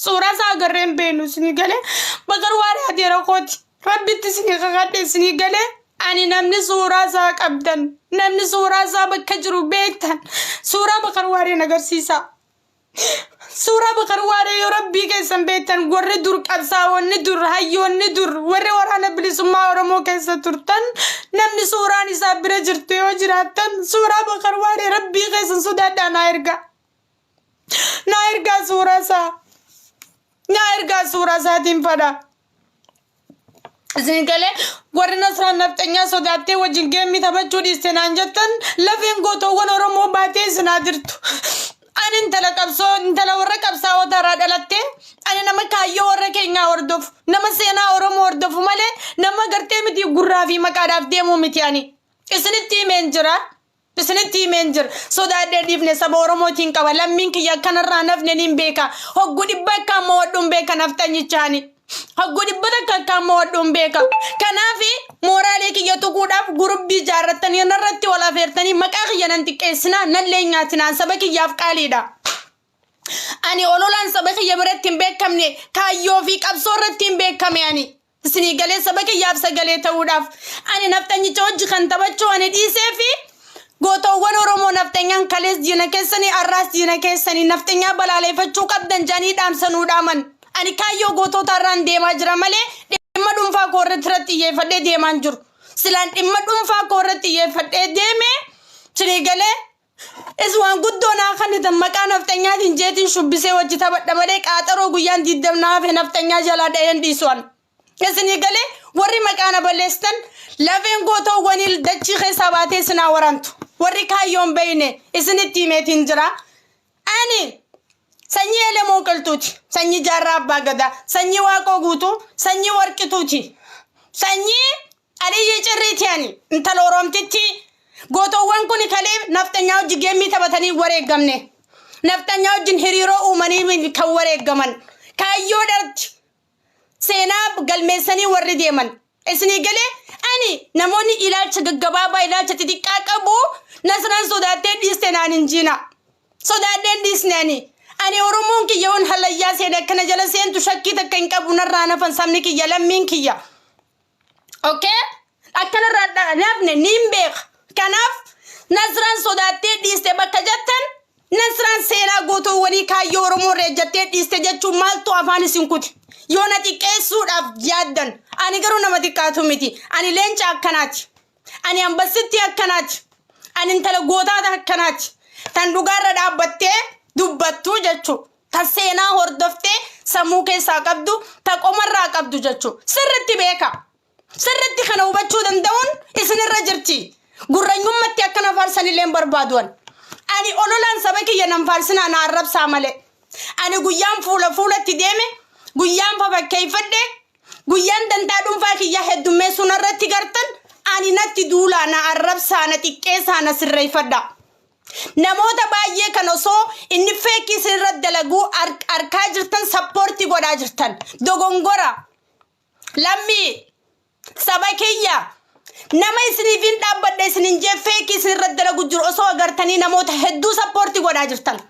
Suuraa isaa agarree hin beeknu isinii galee. Bakar Waaree adeera kooti. Rabbitti isinii kakadhe isinii galee. Ani namni suuraa isaa qabdan, namni suuraa isaa bakka jiru beektan, suuraa Bakar Waaree na agarsiisaa. Suuraa Bakar Waaree yoo rabbii keessan beektan warri dur qabsaa'onni dur hayyoonni dur warri waraana bilisummaa Oromoo keessa turtan namni suuraan isaa bira jirtu yoo jiraattan suuraa Bakar Waaree rabbii keessan sodaadhaa naa ergaa. Naa ergaa suuraa isaa. Naa ergaa suuraa isaatiin fadha. Isin galee warri Nasraan nafxanyaa sodaattee wajjin geemmii taphachuu dhiiste naan jettan lafeen gootoowwan Oromoo baatee isin haa jirtu. Ani intala qabsoo intala warra qabsaa'ota irraa dhalattee ani nama kaayyoo warra keenyaa hordofu nama seenaa Oromoo hordofu malee nama gartee miti gurraa fi maqaadhaaf deemuu miti ani. Isinitti himeen jira. Isinitti himeen jira. Sodaadhee dhiifne saba Oromootiin qaba. Lammiin kiyya akkanarraa nafne niin beeka. Hoggu dhibba akka amma wadhuun beeka nafxanyichaani. Hoggu dhibba takka akka amma wadhuun beeka. Kanaaf mooraalee kiyya tuquudhaaf gurubbii ijaarrattanii narratti wal afeertanii maqaa kiyya nan xiqqeessinaa nallee nyaatinaan saba kiyyaaf qaaliidha. Ani ololaan saba kiyya biratti hin beekamne kaayyoo fi qabsoo irratti hin beekame ani. Isinii galee saba kiyyaaf sagalee ta'uudhaaf ani nafxanyicha hojji kan taphachuu ani dhiisee fi gootowwan Oromoo nafxanyaan kalees diina keessanii arraas diina keessanii nafxanyaa balaaleeffachuu qabdan jedhanii dhaamsa nuu dhaaman. Ani kaayyoo gootota irraan deemaa jira malee dhimma dhuunfaa koo irratti irratti xiyyeeffadhee deemaan jiru. Silaan dhimma dhuunfaa koo irratti xiyyeeffadhee deeme isinii galee Is waan guddoo naa kannitan maqaa nafxanyaatiin jeetiin shubbisee wajji taphadha malee qaaxaroo guyyaan diddam naa hafe nafxanyaa jalaa dha'een dhiisu an. Isinii galee warri maqaa na balleessitan lafeen gootoowwanii dachii keessaa baatee isin haa waraantu. Warri kaayyoon beeyne isinitti himeetiin jira. Ani sanyii Elemoo Qilxuuti. Sanyii Jaarraa Abbaa Gadaa. Sanyii Waaqoo Guutuu. Sanyii Warqituuti. Sanyii Aliyyii Cirriiti ani. Intala Oromtittii. Gootowwan kun kalee nafxanyaa wajji geemmii taphatanii wareeggamne. Nafxanyaa wajjin hiriiroo uumanii kan wareeggaman. Kaayyoodhaatti seenaa galmeessanii warri deeman. Isinii galee ani namoonni ilaalcha gaggabaabaa ilaalcha xixiqqaa qabu Nasraan sodaattee dhiiste naan hin jiina. Sodaadheen dhiisne ani. Ani Oromoon kiyya yoon hallayyaa seene akkana jala seentu shakkii takka hin qabu narraa nafan sabni kiyya lammiin kiyya. Okay? Akkanarraa nafne niin beeka. Kanaaf Nasraan sodaattee dhiiste bakka jettan Nasraan seenaa gootoowwanii kaayyoo Oromoo irra ejjattee dhiiste jechuun maaltu afaan isin kute? Yoo na xiqqeessuudhaaf yaaddan ani garuu nama xiqqaatu miti. Ani leenca akkanaati. Ani ambassittii akkanaati. Ani intala gootaata akkanaati. Tan dhugaarra dhaabbattee dubbattu jechuudha. Ta seenaa hordoftee sammuu keessaa qabdu, ta qomarraa qabdu jechuudha. Sirritti beeka. Sirritti kana hubachuu danda'uun isinirra jirti. Gurranyummatti akkana faarsanillee hin barbaadu ani. Ani ololaan saba kiyya nan faarsinaa na arrabsaa malee. Ani guyyaan fuula fuulatti deeme, guyyaan fafakkeeffadhe, guyyaan dantaa dhuunfaa kiyyaa heddummeessuu narratti gartan ani natti duulaa na arrabsaa na xiqqeessaa na sirreeffadha. Namoota baay'ee kan osoo inni feekii isinirra dalaguu arkaa jirtan sappoortii godhaa jirtan. Dogongora. Lammii saba kiyya nama isiniif hin dhaabbadhe isinin jee feekii isinirra dalagu jiru osoo agartanii namoota hedduu sappoortii godhaa jirtan.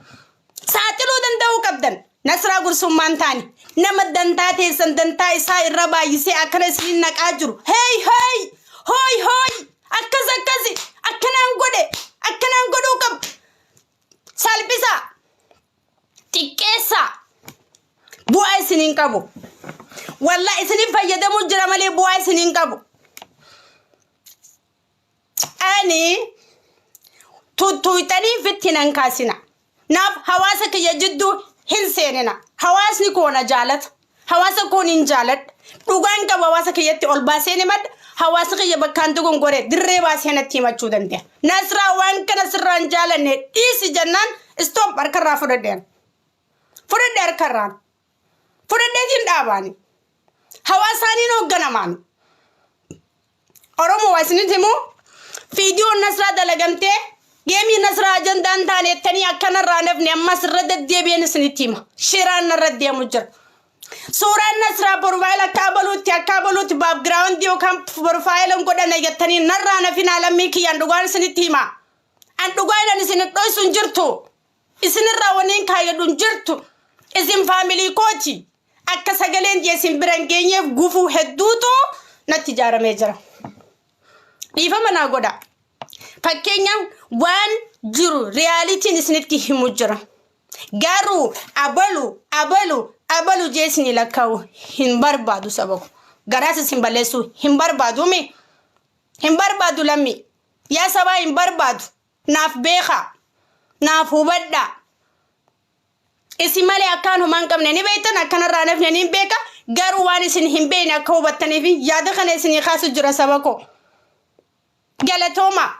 Saaxiluu danda'uu qabdan. Nasraa gursummaan taane nama dantaa teessan dantaa isaa irra baay'isee akkana isinin naqaa jiru. Hey hey! Hooy hooy! Akkas akkasi! Akkanaan godhe! Akkanaan godhuu qabu! Salphisaa! Xiqqeessaa! Bu'aa isin hin qabu. Wallaa isinin fayyadamuu jira malee bu'aa isin hin qabu. Ani tuttuuxanii fitti nan kaasina. Naaf hawaasa kiyya jidduu hin seenina. Hawaasni koo na jaalata. Hawaasa koon hin jaaladha. Dhugaan qabu hawaasa kiyyatti ol baasee ni madda. Hawaasa kiyya bakkaan dogongore dirree baasee natti himachuu danda'a. Nasraa waan kana sirraan jaalanne dhiisi jennaan stop harkarraa fudhadheen. Fudhadhe harkarraan. Fudhadheetiin dhaabaani. Hawaasaaniin hoogganamaan. Oromoo waa isinitti himu fiidiyoon Nasraa dalagamtee geemii Nasraa ajandaan taane jettanii akkanarraa nafni ammas irra deddeebi'een isinitti hima. Shiraan narra deemu jira. Suuraan Nasraa porfaayila akka abaluutti akka abaluutti baakgiraawundii yookaan porfaayila hin godhanne jettanii narraa nafinaa lammii kiyyaan dhugaan isinitti hima. An dhugaa jedhan isin dhoysu hin jirtu. Isinirraa waniin kaayyadhu hin jirtu. Isin faamilii kooti. Akka sagaleen tiyya isin bira hin geenyeef gufuu hedduutu natti ijaaramee jira. Dhiifama naa godha. Fakkeenyaaf waan jiru riyaalitiin isinitti himu jira. Garuu abalu abalu abalu jee isinii lakkaa'u hin barbaadu saba koo. Garaas isin balleessuu hin barbaadu mi? Hin barbaadu lammii. Yaa sabaa hin barbaadu. Naaf beekaa. Naaf hubadhaa. Isin malee akkaan homaa hin qabne ni beektan akkanarraa hin hafne ni beeka. Garuu waan isin hin beekne akka hubattaniif yaada kana isinii kaasu jira saba koo. Galatoomaa.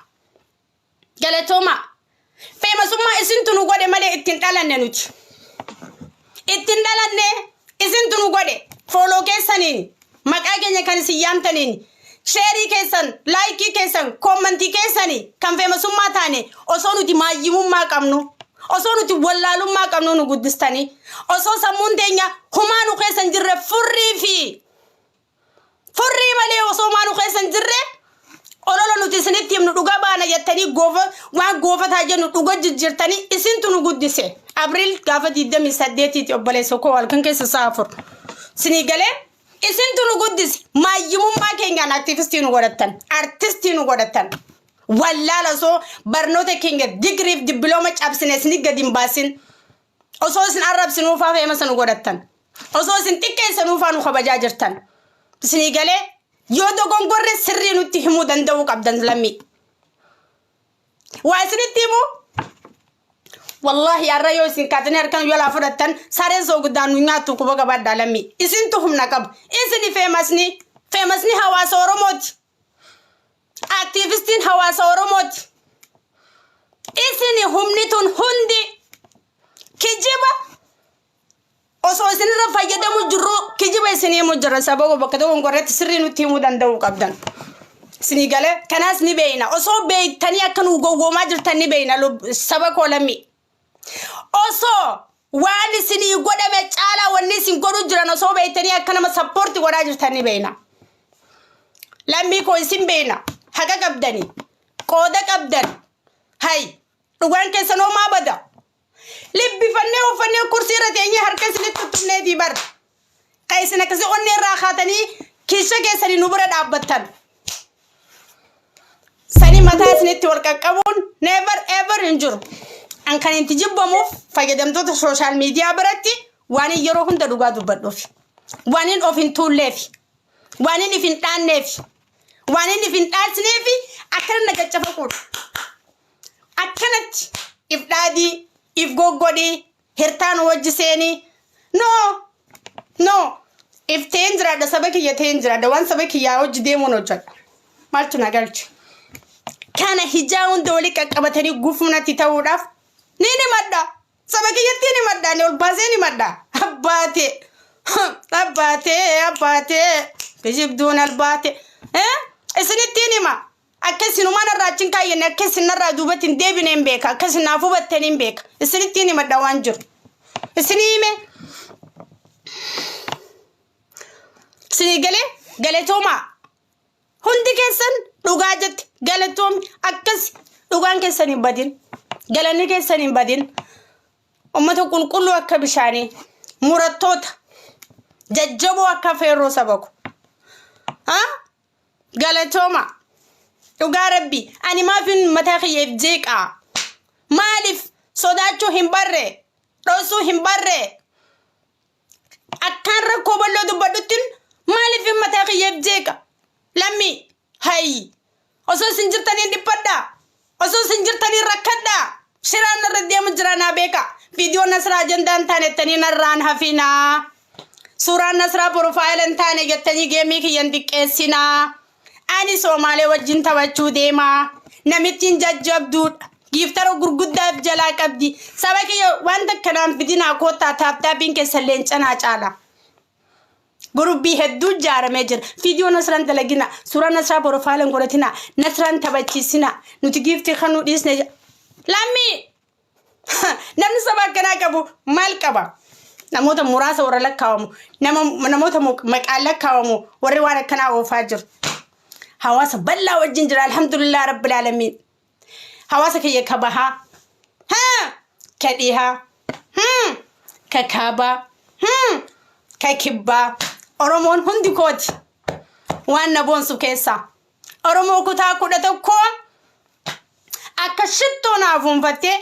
Galatoomaa. Feemasummaa isintu nu godhe malee ittiin dhalanne nuti. Ittiin dhalanne isintu nu godhe. Follow keessaniin maqaa keenya kan isin yaamtaniin share keessan, like keessan, comment keessanii kan feemasummaa taane osoo nuti maayyimummaa qabnu, osoo nuti wallaalummaa qabnu nu guddistanii, osoo sammuun teenya humaa nu keessa hin jirre furrii fi furrii malee osoo maa nu keessa hin jirre olola nuti isinitti himnu dhuga baana jettanii goofa waan goofataa jennu dhuga jijjiirtanii isintu nu guddise. Abriil gaafa 28ti obboleessa koo halkan keessa sa'a 4. Sinii galee isintu nu guddise. Maayyimummaa keenyaan aktiivistii nu godhattan, artistii nu godhattan. Wallaala osoo barnoota keenya digiriif dibbilooma cabsine isinii gadi hin baasin. Osoo isin arrabsinuufaa feemasa nu godhattan. Osoo isin xiqqeessanuufaa nu kabajaa jirtan. Isinii galee yoo dogongorre sirrii nutti himuu danda'uu qabdan lammii. Waa isinitti himu wallaahi har'a yoo isin kaatanii harkaan yolaa fudhattan sareen soo guddaan nu nyaattu quba qabaadhaa lammii. Isintu humna qaba. Isini feemasni feemasni hawaasa Oromooti. Aktiivistiin hawaasa Oromooti. Isini humni tun hundi kijiba osoo isinirra fayyadamu jirru kijiba isinii himu jirra sababa bakka dogongorretti sirrii nutti himuu danda'uu qabdan. Isinii galee kanaas ni beeyna osoo beeytanii akka nu gowwoomaa jirtan ni beeyna saba koo lammii. Osoo waan isinii godhame caalaa wanni isin godhu jiran osoo beeytanii akka nama sappoorti godhaa jirtan ni beeyna. Lammii koo isin beeyna haqa qabdanii qooda qabdan hay dhugaan keessan homaa bada. Libbifannee uffannee kursii irra teenyee harka isinitti tuttuqneetii bar. Kan isin akkasii onnee irraa kaatanii kiisha keessanii nu bira dhaabbattan. Sanii mataa isinitti wal qaqqabuun never ever hin jiru. An kan itti jibbamuuf fayyadamtoota social media biratti waan yeroo hunda dhugaa dubbadhuuf. Waan hin of hin tuulleef. Waan hin if hin dhaanneef. Waan hin if hin dhaasneef akkana na caccafaquudha. Akkanatti if dhaadii, if goggodhii, hirtaan wajji seenii. No! No! If ta'een jiraadha, saba kiyya ta'een jiraadha, waan saba kiyyaa hojii deemuun hojjedha. Maaltu na galche? Kana hijaa hunda walii qaqqabatanii gufuu natti ta'uudhaaf ni himadha. Saba kiyyatti ni himadha, ni ol baasee ni himadha. Abbaatee, abbaatee, abbaatee, kijibduun albaate. Isinitti hima. Akka isinumaa narraa achi hin kaayyanne, akka isin narraa duubatti hin deebine hin beeka. Akka isin naaf hubattan hin beeka. Isinitti hin himadha waan jiru. Isinii hime. Isinii galee galatoomaa. Hundi keessan dhugaa jette galatoomi akkas dhugaan keessan hin badin. Galanni keessan hin badin. Ummata qulqulluu akka bishaanii murattoota jajjaboo akka feerroo saba ko. Haa? Galatooma. Dhugaa rabbi ani maafin mataa kiyyeef jeeqaa? Maaliif sodaachuu hin barre? Dhoosuu hin barre? Akkaan rakkoo bal'oo dubbadhuttin maaliif mataa kiyyeef jeeqa? Lammii hayi osoo isin jirtaniin dhiphadhaa? Osoo isin jirtaniin rakkadhaa? Shiraan narra deemu jira naa beeka. Viidiyoon Nasraa ajandaa hin taane jettanii narraan hafinaa. Suuraan Nasraa porofaayila hin taane jettanii geemii kiyya hin xiqqeessinaa. Ani Soomaalee wajjin taphachuu deemaa. Namittiin jajjabduudha. Giiftara gurguddaaf jalaa qabdi. Saba kiyya wanta akkanaan fidinaa koottaa taaptaappiin keessan leencanaa caala. Gurubbii hedduu ijaaramee jira. Viidiyoo Nasraan dalagina. Suuraa Nasraa porofaayila hin godhatina. Nasraan taphachiisina. Nuti giiftii kan nu dhiisne. Lammii! Namni saba akkanaa qabu maal qaba? Namoota muraasa warra lakkaawamu, namoota maqaan lakkaawamu warri waan akkanaa oofaa jiru. Hawaasa bal'aa wajjin jira alhamdulillah rabbil aalamiin. Hawaasa kiyya ka bahaa, haa ka dhihaa, Ka kaabaa, ka kibbaa, Oromoon hundi kooti. Waan na boonsu keessaa. Oromoo kutaa 11 akka shittoo naa fuunfattee.